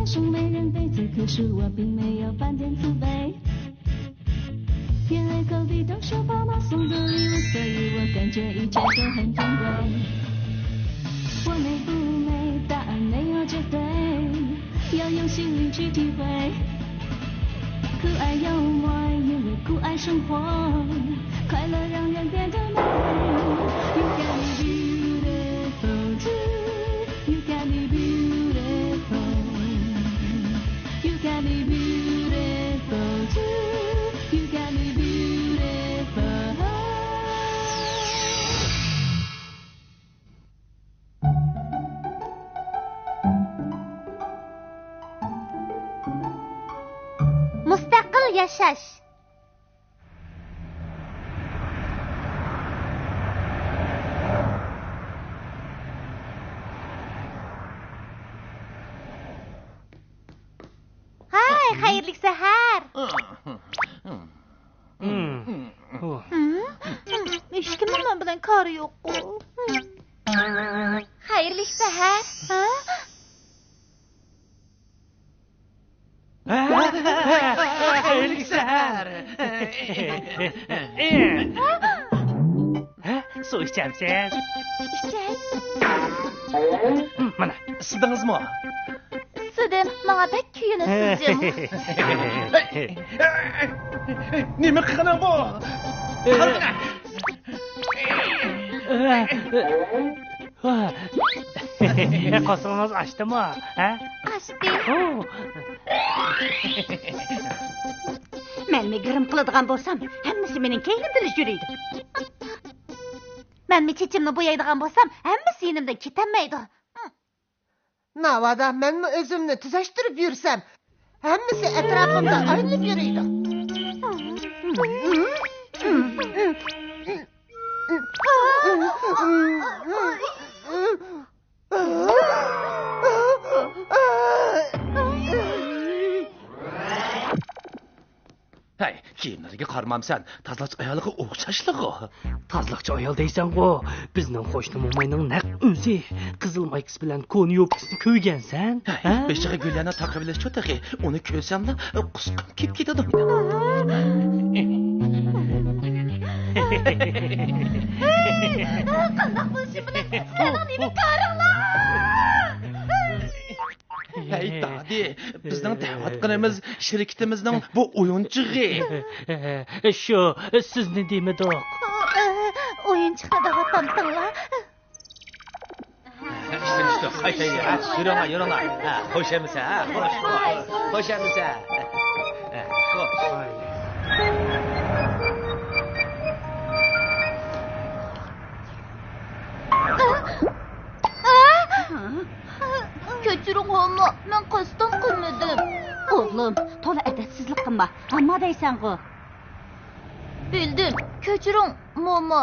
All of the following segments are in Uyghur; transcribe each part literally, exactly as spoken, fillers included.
生没人陪着，可是我并没有半点自卑。天黑口地都说爸妈送的礼物，所以我感觉一切都很珍贵。我美不美，答案没有绝对，要用心灵去体会。酷爱幽默，因为酷爱生活，快乐让人变得美味。You got me beautiful too. You got me beautiful. You got me beautiful too. You got me beautiful. مۇستەقىل ياشاش. ھاي، خەيرلىك سەھەر. ھېچكىمنىڭ مەن بىلەن كارى يوققۇ. خەيرلىك سەھەر. ھە؟ خەيرلىك سەھەر. ھە، سۇ ئىچەمسىز؟ ئىچەي. مانا، ئىسسىدىڭىزمۇ؟ ئىسسىدىم، ماڭا بەك كۆيۈنۈپسىز جۇمۇ. نېمە قىلغىنىڭ بۇ؟ قارىغىنا. قورسىقىڭىز ئاچتىمۇ؟ ھە؟ ئاچتى. ھۇ. مەنمۇ گىرىم قىلىدىغان بولسام، ھەممىسى مېنىڭ كەينىمدىلا يۈرىدۇ. مەنمۇ چېچىمنى بويايدىغان بولسام، ھەممىسى يېنىمدىن كېتەلمەيدۇ. ناۋادا مەنمۇ ئۆزۈمنى تۈزەشتۈرۈپ يۈرسەم، ھەممىسى ئەتراپىمدا ئايلىنىپ يۈرىدۇ. ھەي، كىيىملىرىگە قارىمامسەن، تازىلاقچى ئايالغا ئوخشاشلىغۇ. تازىلاقچى ئايال دەيسەنغۇ، بىزنىڭ قوشنا موماينىڭ نەق ئۆزى. قىزىل مايكىسى بىلەن كونا يوپكىسىنى كۆرگەنسەن؟ ھەي، ھە؟ بېشىغا گۈللەرنى تاقىۋېلىشچۇ تېخى، ئۇنى كۆرسەملا قۇسقۇم كېلىپ كېتىدۇ. قانداق بولۇشى بىلەن سىلەرنىڭ نېمە كارىڭلار؟ ھەي، دادى، بىزنىڭ دەۋاتقىنىمىز شىركىتىمىزنىڭ بۇ ئويۇنچۇقى. شۇ، سىزنى دېمىدۇق. ئويۇنچۇقنى دەۋاتامتىڭلار؟ يۈرۈڭلار، يۈرۈڭلار. ھە، خوش ئەمىسە، ھە، خوش، خوش. خوش ئەمىسە. ھە، خوش. كەچۈرۈڭ، ھامما، مەن قەستەن قىلمىدىم. ئوغلۇم، تولا ئەدەپسىزلىك قىلما. ھامما دەيسەنغۇ. بىلدىم، كەچۈرۈڭ، موما.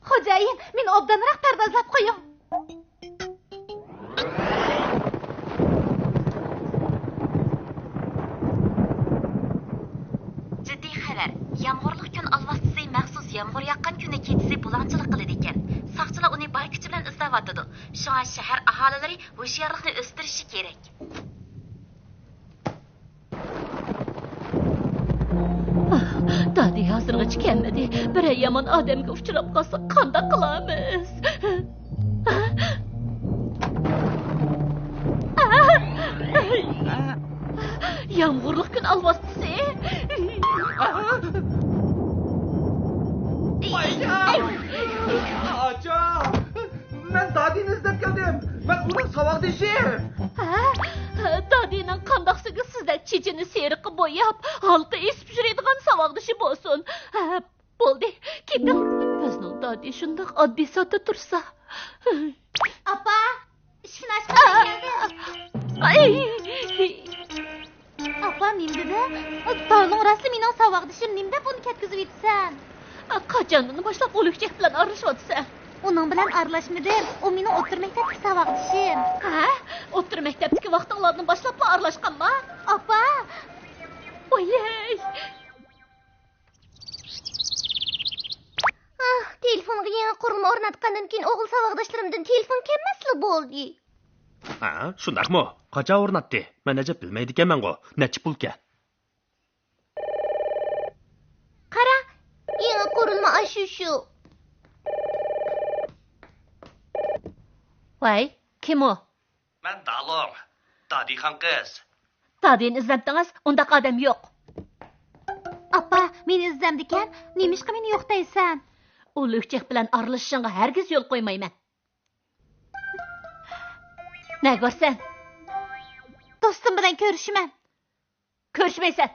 خوجايىن، مېنى ئوبدانراق پەردازلاپ قويۇڭ. جىددىي خەۋەر! يامغۇرلۇق كۈن ئالۋاستىسى مەخسۇس يامغۇر ياغقان كۈنى كېچىسى بۇلاڭچىلىق قىلىدىكەن. ساقچىلار ئۇنى بار كۈچى بىلەن ئىزدەۋاتىدۇ. شۇڭا شەھەر ئاھالىلىرى ھوشيارلىقنى ئۆستۈرۈشى كېرەك. دادى ھازىرغىچە كەلمىدى. بىرەر يامان ئادەمگە ئۇچراپ قالسا قانداق قىلارمىز؟ يامغۇرلۇق كۈن ئالۋاستىسى. ئاچا! مەن دادىنى ئىزدەپ كەلدىم. مەن ئۇنىڭ ساۋاقدىشى. ھە؟ دادىنىڭ قانداقسىگە سىزدەك چېچىنى سېرىققا بوياپ، ھالقا ئېسىپ يۈرىدىغان ساۋاقدىشى بولسۇن. ھە، بولدى، كېتىڭ. بىزنىڭ دادى شۇنداق ئاددىي ساددا تۇرسا. ئاپا، ئىشىكنى ئاچقىن، مەن كەلدىم. ئاي! ئاپا، نېمە دېدىڭ؟ تاۋلۇڭ راستلا مېنىڭ ساۋاقدىشىم، نېمە دەپ ئۇنى كەتكۈزۈۋېتىسەن؟ قاچاندىن باشلاپ ئۇ لۈكچەك بىلەن ئارىلىشىۋاتىسەن؟ ئۇنىڭ بىلەن ئارىلاشمىدىم، ئۇ مېنىڭ ئوتتۇرا مەكتەپتىكى ساۋاقدىشىم. ھە؟ ئوتتۇرا مەكتەپتىكى ۋاقتىڭلاردىن باشلاپلا ئارىلاشقانما؟ ئاپا! ۋايەي! ئاھ، تېلېفونغا يېڭى قۇرۇلما ئورناتقاندىن كېيىن ئوغۇل ساۋاقداشلىرىمدىن تېلېفون كەلمەسلا بولدى. ھە، شۇنداقمۇ؟ قاچان ئورناتتى؟ مەن ئەجەب بىلمەيدىكەنمەنغۇ. نەچچە پۇلكەن؟ قارا، يېڭى قۇرۇلما ئاشۇ شۇ. ۋاي، كىم ئۇ؟ مەن دالۇڭ، دادىخان قىز. دادىنى ئىزدەمتىڭىز؟ ئۇنداق ئادەم يوق. ئاپا، مېنى ئىزدەمدىكەن؟ نېمىشقا مېنى يوق دەيسەن؟ ئۇ لۈكچەك بىلەن ئارىلىشىشىڭغا ھەرگىز يول قويمايمەن. نەگە بارىسەن؟ دوستۇم بىلەن كۆرۈشىمەن. كۆرۈشمەيسەن.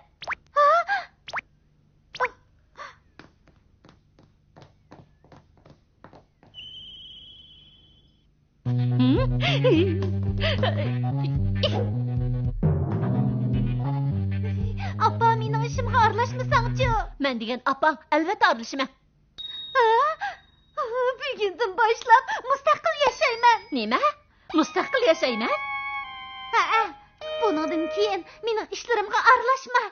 ئاپا، مېنىڭ ئىشىمغا ئارىلاشمىساڭچۇ؟ مەن دېگەن ئاپاڭ، ئەلۋەتتە ئارىلىشىمەن. ھە؟ بۈگۈندىن باشلاپ مۇستەقىل ياشايمەن. نېمە؟ مۇستەقىل ياشايمەن؟ ھەئە. بۇنىڭدىن كېيىن مېنىڭ ئىشلىرىمغا ئارىلاشما.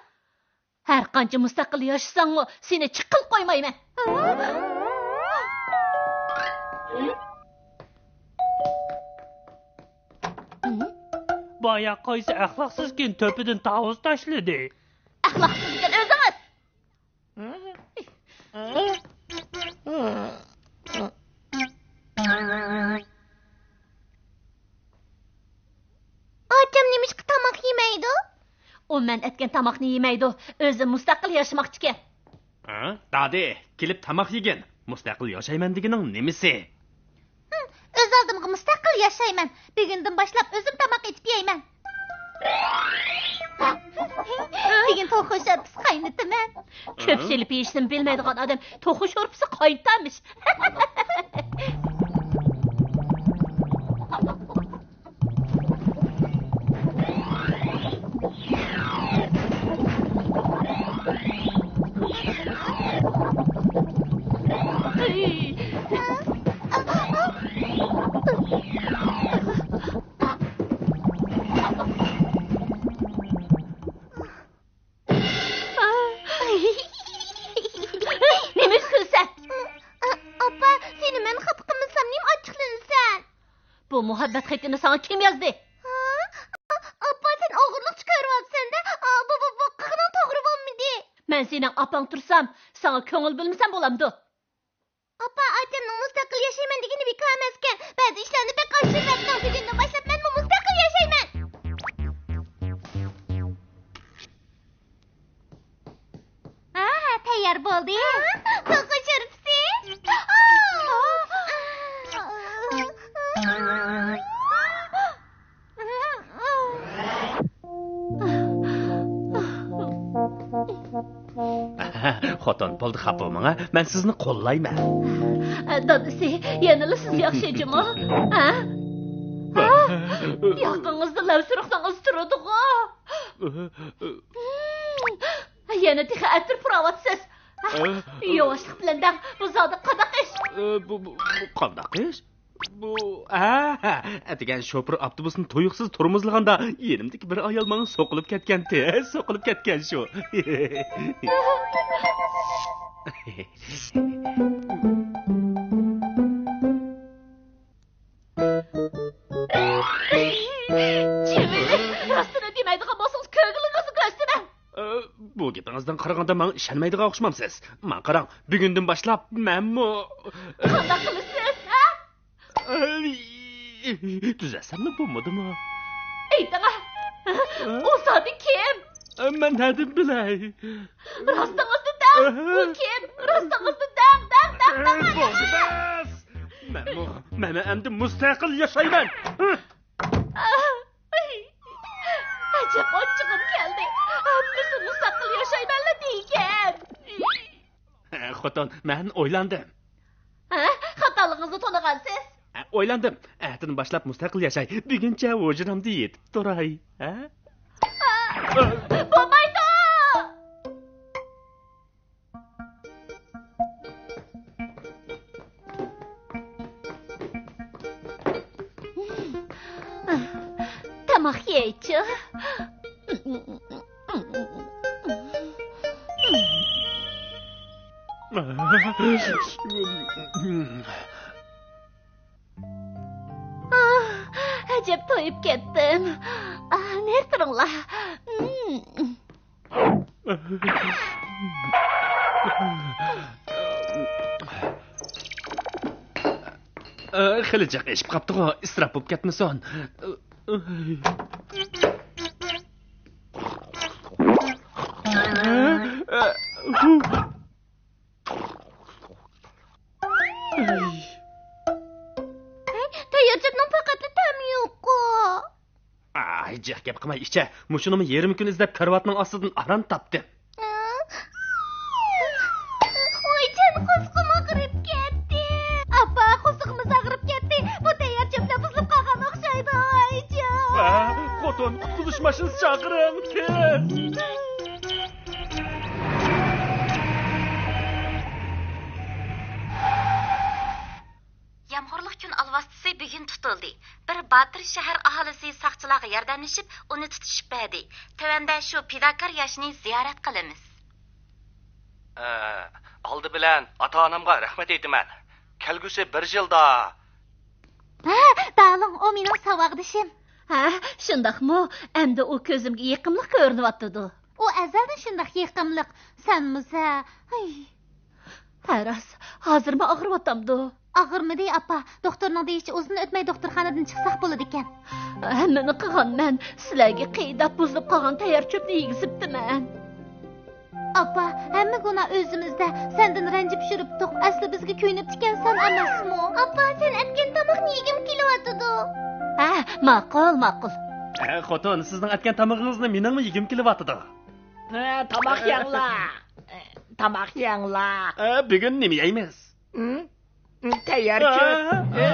ھەر قانچە مۇستەقىل ياشىساڭمۇ، سېنى چىققىلى قويمايمەن. بايا قايسى ئەخلاقسىزكىن تۆپىدىن تاۋۇز تاشلىدى؟ ئەخلاقسىز ئىكەن ئۆزىڭىز. ئاچام نېمىشقا تاماق يېمەيدۇ؟ ئۇ مەن ئەتكەن تاماقنى يېمەيدۇ. ئۆزى مۇستەقىل ياشىماقچىكەن. ھە؟ دادى، كېلىپ تاماق يېگىن. مۇستەقىل ياشايمەن دېگىنىڭ نېمىسى؟ ھىم، ئۆز ئالدىمغا مۇستەقىل ياشايمەن. بۈگۈندىن باشلاپ ئۆزۈم تاماق ئېتىپ يەيمەن. بۈگۈن توخۇ شورپىسى قاينىتىمەن. كۆپ سېلىپ يېيىشنى بىلمەيدىغان ئادەم توخۇ شورپىسى قاينىتامىش. نېمە كۈلىسەن؟ ئاپا، سېنى مەن خاپا قىلمىسام نېمە ئاچچىقلىنىسەن؟ بۇ مۇھەببەت خېتىنى ساڭا كىم يازدى؟ ھا؟ ئاپا، سەن ئوغرىلىقچە كۆرۈۋاپسەن-دە. ئا، بۇ، بۇ، بۇ قىلغىنىڭ توغرا بولمىدى. مەن سېنىڭ ئاپاڭ تۇرسام، ساڭا كۆڭۈل بۆلمىسەم بولامدۇ؟ ئاپا، ئاچامنىڭ مۇستەقىل ياشايمەن دېگىنى بىكار ئەمەسكەن. بەزى ئىشلارنى بەك ئاشۇرۇۋەتتىڭ. بۈگۈندىن باشلاپ مەنمۇ مۇستەقىل ياشايمەن. ھا، تەييار بولدى. توخۇ شورپىسى. خوتۇن، بولدى، خاپا بولماڭ، ھە؟ مەن سىزنى قوللايمەن. دادىسى، يەنىلا سىز ياخشى جۇمۇ؟ ھە؟ ھە؟ ياقىڭىزدا لەۋسۇرۇقنىڭ ئىزى تۇرىدىغۇ. يەنە تېخى ئەتىر پۇراۋاتىسىز. ياۋاشلىق بىلەن دەڭ، بۇ زادى قانداق ئىش؟ ئى، بۇ، بۇ، بۇ قانداق ئىش؟ بۇ، ھە، ھە، ئەتىگەن شوپۇر ئاپتوبۇسنى تۇيۇقسىز تورمۇزلىغاندا، يېنىمدىكى بىر ئايال ماڭا سوقۇلۇپ كەتكەنتى. سوقۇلۇپ كەتكەن شۇ. چىۋىن، راستىنى دېمەيدىغان بولسىڭىز، كۆگىلىڭىزنى كۆرسىتىمەن. ئى، بۇ گېپىڭىزدىن قارىغاندا ماڭا ئىشەنمەيدىغان ئوخشىمامسىز؟ ماڭا قاراڭ، بۈگۈندىن باشلاپ مەنمۇ. قانداق قىلىسىز، ھە؟ ئەي، تۈزەتسەملا بولمىدىمۇ؟ ئېيتىڭا، ئۇ زادى كىم؟ مەن نەدىن بىلەي؟ راستىڭىزنى دەڭ، ئۇ كىم؟ راستىڭىزنى دەڭ، دەڭ، دەڭ، دەڭ. بولدى، بەس! مەنمۇ، مەنمۇ ئەمدى مۇستەقىل ياشايمەن. ئەجەب ئاچچىقىم كەلدى. ھەممىسى مۇستەقىل ياشايمەنلا دېگەن. خوتۇن، مەن ئويلاندىم. ھە؟ خاتالىقىڭىزنى تونۇغانسىز؟ ئويلاندىم. ئەتىدىن باشلاپ مۇستەقىل ياشاي. بۈگۈنچە ھۇجرامدا يېتىپ تۇراي. ھە؟ بولمايدۇ! تاماق يەيچۇ. ئاھ، ئەجەب تويۇپ كەتتىم. ئاھ، نېرى تۇرۇڭلار. خېلى جىق ئېشىپ قاپتىغۇ، ئىسراپ بولۇپ كەتمىسۇن. تەييار چۆپنىڭ پەقەتلا تەمى يوققۇ. ئاي، جىق گەپ قىلماي ئىچە. مۇشۇنىمۇ يېرىم كۈن ئىزدەپ كارىۋاتنىڭ ئاستىدىن ئاران تاپتىم. ۋايجان، قورسىقىم ئاغرىپ كەتتى. ئاپا، قورسىقىمىز ئاغرىپ كەتتى. بۇ تەييار چۆپلەر بۇزۇلۇپ قالغان ئوخشايدۇ، ۋايجان. ئا، خوتۇن، قۇتقۇزۇش ماشىنىسى چاقىرىڭ، تېز! يامغۇرلۇق كۈن ئالۋاستىسى بۈگۈن تۇتۇلدى. بىر باتۇر شەھەر ئاھالىسى ساقچىلارغا ياردەملىشىپ، ئۇنى تۇتۇشۇپ بەردى. تۆۋەندە شۇ پىداكار ياشنى زىيارەت قىلىمىز. ئە، ئالدى بىلەن ئاتا-ئانامغا رەھمەت ئېيتىمەن. كەلگۈسى بىر يىلدا. ھە، دالىڭ، ئۇ مېنىڭ ساۋاقدىشىم. ھە، شۇنداقمۇ؟ ئەمدى ئۇ كۆزۈمگە يېقىملىق كۆرۈنۈۋاتىدۇ. ئۇ ئەزەلدىن شۇنداق يېقىملىق. سەنمۇسە، ھەي. ھە راست، ھازىرمۇ ئاغرىۋاتامدۇ؟ ئاغرىمىدى، ئاپا. دوختۇرنىڭ دېيىشىچە، ئۇزۇن ئۆتمەي دوختۇرخانىدىن چىقساق بولىدىكەن. ھەممىنى قىلغان مەن، سىلەرگە قىيداپ بۇزۇلۇپ قالغان تەييار چۆپنى يېگۈزۈپتىمەن. ئاپا، ھەممە گۇناھ ئۆزىمىزدە. سەندىن رەنجىپ يۈرۈپتۇق. ئەسلى بىزگە كۆيۈنۈپتىكەنسەن ئەمەسمۇ؟ ئاپا، سەن ئەتكەن تاماقنى يېگۈم كېلىۋاتىدۇ. ھە، ماقۇل، ماقۇل. ئە، خوتۇن، سىزنىڭ ئەتكەن تامىقىڭىزنى مېنىڭمۇ يېگۈم كېلىۋاتىدۇ. ھە، تاماق يەڭلار. تاماق يەڭلار. ئە، بۈگۈن نېمە يەيمىز؟ ھە؟ تەييار چۆپ. ھە؟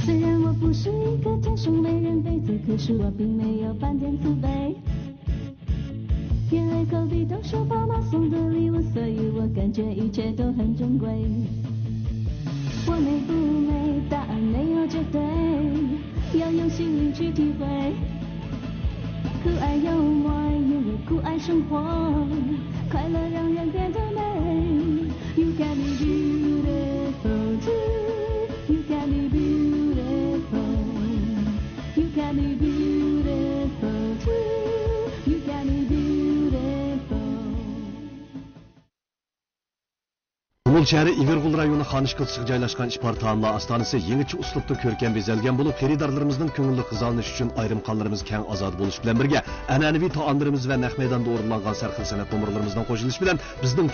虽然我不是一个天生美人杯子，可是我并没有半点自卑。 因为科比投手爸妈送的礼物，所以我感觉一切都很珍贵。我美不美，答案没有绝对，要用心灵去体会。酷爱幽默，因为酷爱生活，快乐让人变得美。You can be beautiful too, you can be beautiful. You can be beautiful too. You can be beautiful. قۇمۇل شەھىرى ئىگىرغول رايونى خانىش كوچىسىغا جايلاشقان ئىپار تائاملار ئاستانىسى يېڭىچە ئۇسلۇبتا كۆركەم بېزەلگەن بولۇپ، خېرىدارلىرىمىزنىڭ كۆڭلىدە غىزالىنىش ئۈچۈن ئايرىم قانلىرىمىز كەڭ ئازادە بولۇش بىلەن بىرگە، ئەنئەنىۋى تائاملىرىمىز ۋە نەق مەيداندا ئورۇنلانغان سەرخىل سەنئەت نومۇرلىرىمىزنىڭ قوشۇلۇشى بىلەن بىزنىڭ